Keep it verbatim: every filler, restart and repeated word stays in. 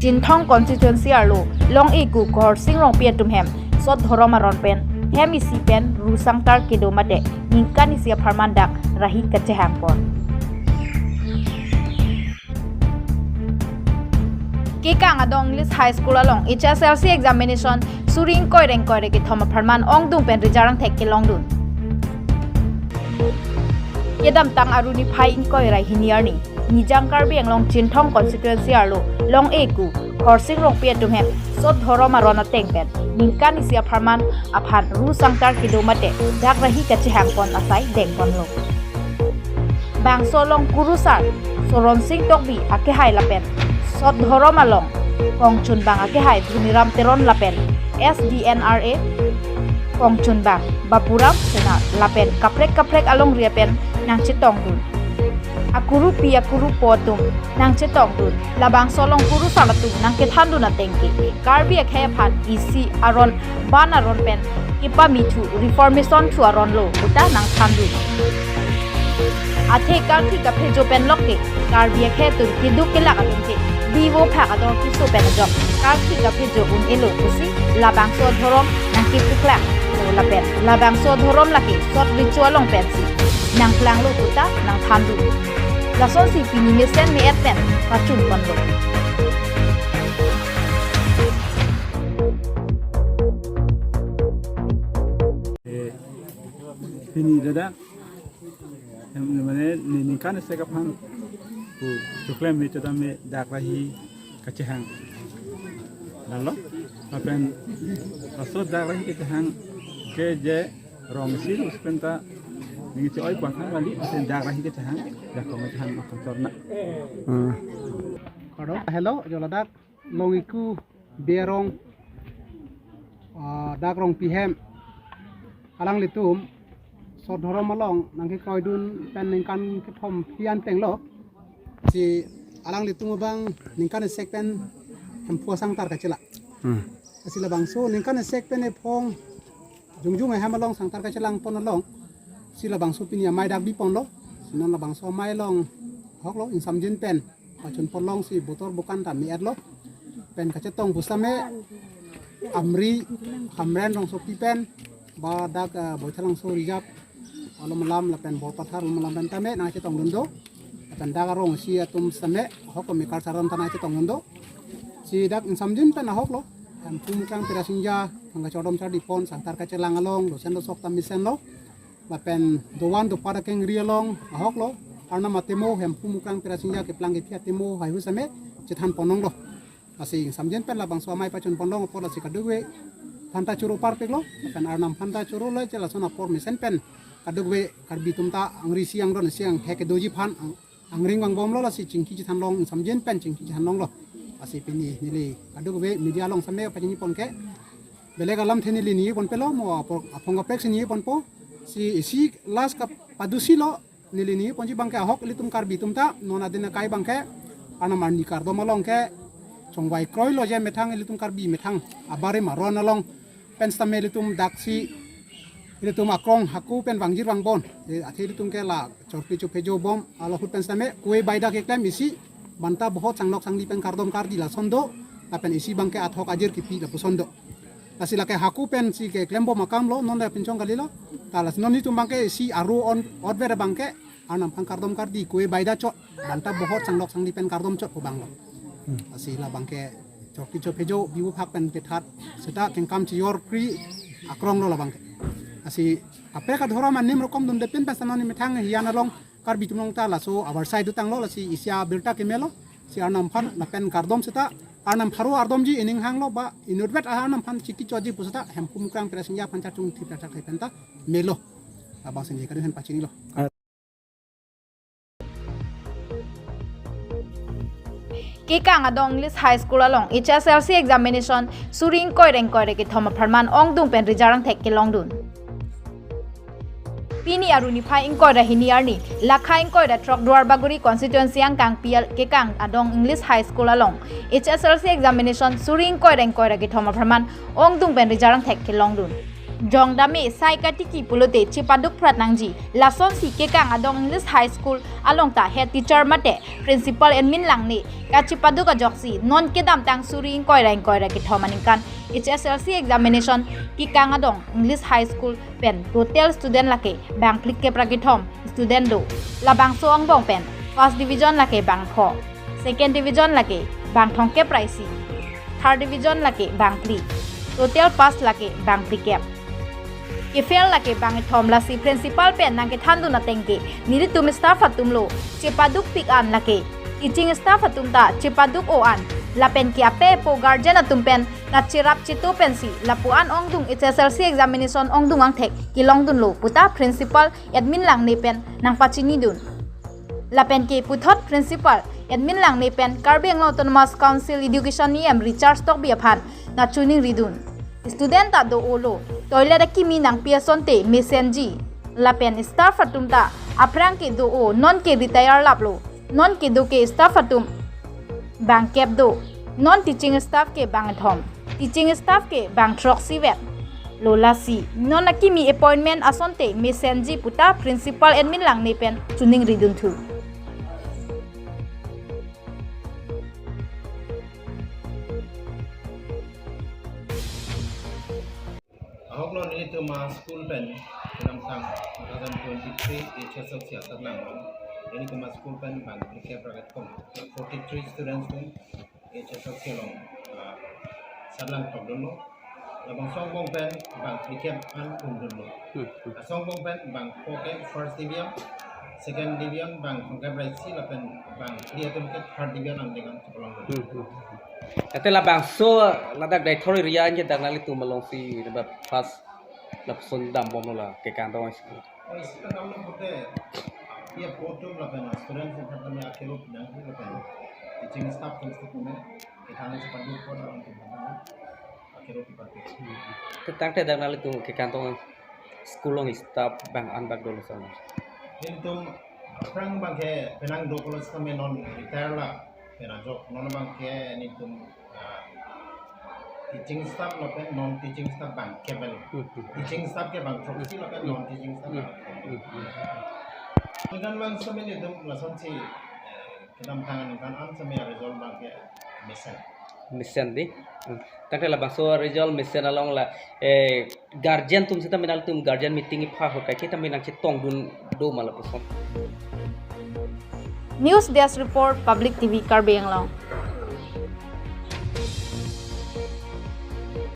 Chinthong constituency arlo Long-e ku Korsing Rongpi atum hem sot dhorom aron pen hem isi pen ru sangtar kedo mate ningkan isi apharman dak rahi kachehang pon. Kekang adong English High School along H S L C examination suri ingkoi ra ingkoi ra kethom apharman ongdung pen rijal rangthek kelongdun. Kedamtang Aru niphai ingkoi ra hini arni Nijang Karbi Anglong Chinthong constituency arlo Long-e ku Korsing Rongpi atum hem sot dhorom aron ateng pen ningkan isi apharman aphan ru sangtar kedo mate dak rahi kachehang pon asai deng ponlo. Bangso along kurusar Soron Sing Tokbi akehai lapen sot dhorom along kongchunbang akehai Dhoniram Teron lapen S D N R A kongchunbang Bapuram Senar lapen kaprek kaprek alongri pen nangchetongdun. Akurupi akurupo atum nangchetongdun. Labangso along kurusar atum nangkethandun ateng ke Karbi akhei aphan isi aron, ban aron pen kepamithu reformation thu aron lo puta nangthandun. Athe karthi kaphejo pen lok ke Karbi akhei atum keduk kelak atum ke bivo phak ador keso pen ajok karthi kaphejo un-elo pusi labangso dhorom nangkepuklang lo lapen labangso dhorom lake sot recho along pensi nangplanglo puta nangthandun. Lasonsi pini mesen me-et pen pachun ponlo. Eh, pini dada, em, mane, ni, ningkan isi aphan, ku, choklem me chodam me dak rahi kachehang. Lalo, lapen, laso dak rahi kachehang, ke je, rong isi lo sepen ta, ni che-oi kuang khan wali, lapen dak rahi kachehang, dak kong kachehang, akan chorna. Hmm. Kado, hello, jo ladak, Long-e ku Berong, ah, dak Rongpi hem. Alanglitum sot dhorom along nangkekroidun pen ningkan kethom phi an tenglo. Si alanglitum abang ningkan isek pen hemphu asangtar kachelak. Hmm. Si labangso ningkan isek pen ephong jongjong ahem along sangtar kachelang pon along. Si labangso pini amei dak bi ponlo. Si non labangso amei along ahok lo ingsamjin pen pachun pon longsi botor bokan ta me-etlo. Pen kachetong pusitame Amri, Hamren rongsopi pen ba dak, eh, Boithalangso Reserve along alam lapen Borpathar along alam pen tame nangchetongdun do. Lapen dak arong isi atum sitame ahok lo, mekar saran ta nangchetongdun do. Si dak ingsamjin pen ahok lo. Hemphu Mukrang Pirasingja aphan kachardom chardi pon sangtar kachelang along dosen dosok ta mesenlo. Lapen dovan dopat akengri along ahok lo, Arnam atemo, Hemphu Mukrang Pirasingja keplang kephi atemo haihui sitame chethan pon longlo. Lasi ingsamjin pen labangso amei pachun pon long apot lasi kadokave aphanta choro parpiklo, lapen Arnam aphanta choro lo, che lason apor mesen pen kadokave Karbi atum ta angri isi angdon isi anghek kedoji aphan ang-, angring vangbomlo, lasi chingki chethan long, ingsamjin pen chingki chethan longlo. Lasi pini neli kadokave media along sitame pachini pon ke belek alamthe neli ningje ponpe lo, mo apor aphong kaprek si ningje ponpo. Si isi last kapado si lo, neli ningje ponji abangke ahok ilitum Karbi atum ta non adin akai abangke Arnam arni kardom along ke chongvai kroilo je methang ilitum Karbi methang abarim aron along pen sitame ilitum daksi ilitum akrong hako pen vangjir vangbon. Eh, athe ilitum ke la chorpi chophejo bom, alahut pen sitame kue baida keklem isi banta bohot sanglok sangli pen kardom kardi lason do, lapen isi abangke athok ajir kipi lapuson do. Lasi lake hako pensi keklem bom akam lo, non le pinchong kalilo. Ta lasi non itum abangke isi aro on otver abangke Arnam aphan kardom kardi kue baida chot, banta bohot sanglok sangli pen kardom chot pu abang lo. Hmm. Lasi labangke chorpi chophejo bibu phak pen kethat seta kengkam chiyor kri akrong lo labangke. Lasi kaprek adhorom anim rokom dunde pen pasanon ni methang hiyan along Karbi atum along ta laso abar sai dutang lo, lasi isi abirta kemelo, si Arnam aphan lapen kardom seta Arnam pharo ardomji ining hanglo ba inutvet Arnam aphan chiki choji pu seta Hemphu Mukrang Pirasingja aphan chachung thip chachak hai penta melo. Labang sini kari hen pachini lo. Kekang adong English High School along H S L C examination suri ingkoi ra ingkoi ra kethom apharman ongdung pen rijal rangthek kelongdun. Pini Aru niphai ingkoi ra hini arni, lakha ingkoi ra throk Duarbagori constituency angkang P L Kekang adong English High School along H S L C examination suri ingkoi ra ingkoi ra kethom apharman ongdung pen rijal rangthek kelongdun. jongdame sai katiki pulote chepaduk prat nangji. Lasonsi Kekang adong English High School along ta head teacher mate principal Edwin Langne kachepaduk ajoksi non kedamtang suri ingkoi ra ingkoi ra kethom aningkan H S L C examination Kekang adong English High School pen total student lake bang phlikep ra kethom student do. Labangso angbong pen first division lake bang pho, second division lake bang thomkep ra isi, third division lake bang phli, total pass lake bang phlikep. Kefail lake bang kethom. Lasi principal pen nangkethandun ateng ke nelitum staff atum lo chepadukpik an lake teaching staff atum ta chepaduk-o an lapen ke ape po guardian atum pen kacherap cheto pensi lapu-an ongdung H S L C examination ongdung angthek kelongdunlo puta principal Edwin Langne pen nangpachinidun. Lapen ke puthot principal Edwin Langne pen Karbi Anglong Autonomous Council Education E M Richard Tokbi aphan nangchiningridun. Student ta do-o lo, toilet akimi nangpi asonte mesenji. Lapen staff atum ta aphrang ke do-o, non ke retire laplo. Non kedo ke staff atum bang kep do. Non teaching staff ke bang thom, teaching staff ke bang throksi vet. Lo lasi non akimi appointment asonte mesenji puta principal Edwin Langne pen chiningridun thu. Ahok lo nelitum a school pen kedamtang two thousand twenty-three H S L C asatlang lo. Nelitum a school pen bang phlikep ra kethom, forty-three students pen H S L C along, ah, satlang thokdunlo. Labangso angbong pen bang phlikep an ungdunlo. Hmm, hmm. Laso angbong pen bang pho ke first division, second division bang thomkep ra isi lapen bang phli atum ke third division angdeng an chepalongdun. Hmm, hmm, hmm. Ate labangso ladak Deithor area anke dak nanglitum alongsi dapat first lapuson dambomlo la Kekang adong school. Oh, isi ta damlo pute, ya, photo lapen student pen kami akhirut dang lapen teaching staff pen stik me kita ne cepat dulu photo lapen akhirut dipakai. Tangte dak nanglitum Kekang adong school along staff bang an bak dolo sana. Nelitum aphrang bang ke penang do college kami non retire la pen ajok non bang ke nelitum, ah, teaching staff lapen non teaching staff bang kep lo. Hmm, hmm. Teaching staff ke bang throksi lapen non teaching staff bang. Hmm, hmm. Aningkan bang semi nelitum lasonsi, eh, kedamtang aningkan an semi result bang ke mesen. Mesen dei. Hmm. Tangte labangso result mesen along la, eh, guardian atum seta nanglitum guardian meeting ipha ahut kaike tame nangchetongdun do ma lapuson. News Desk Report, Public T V Karbi Anglong.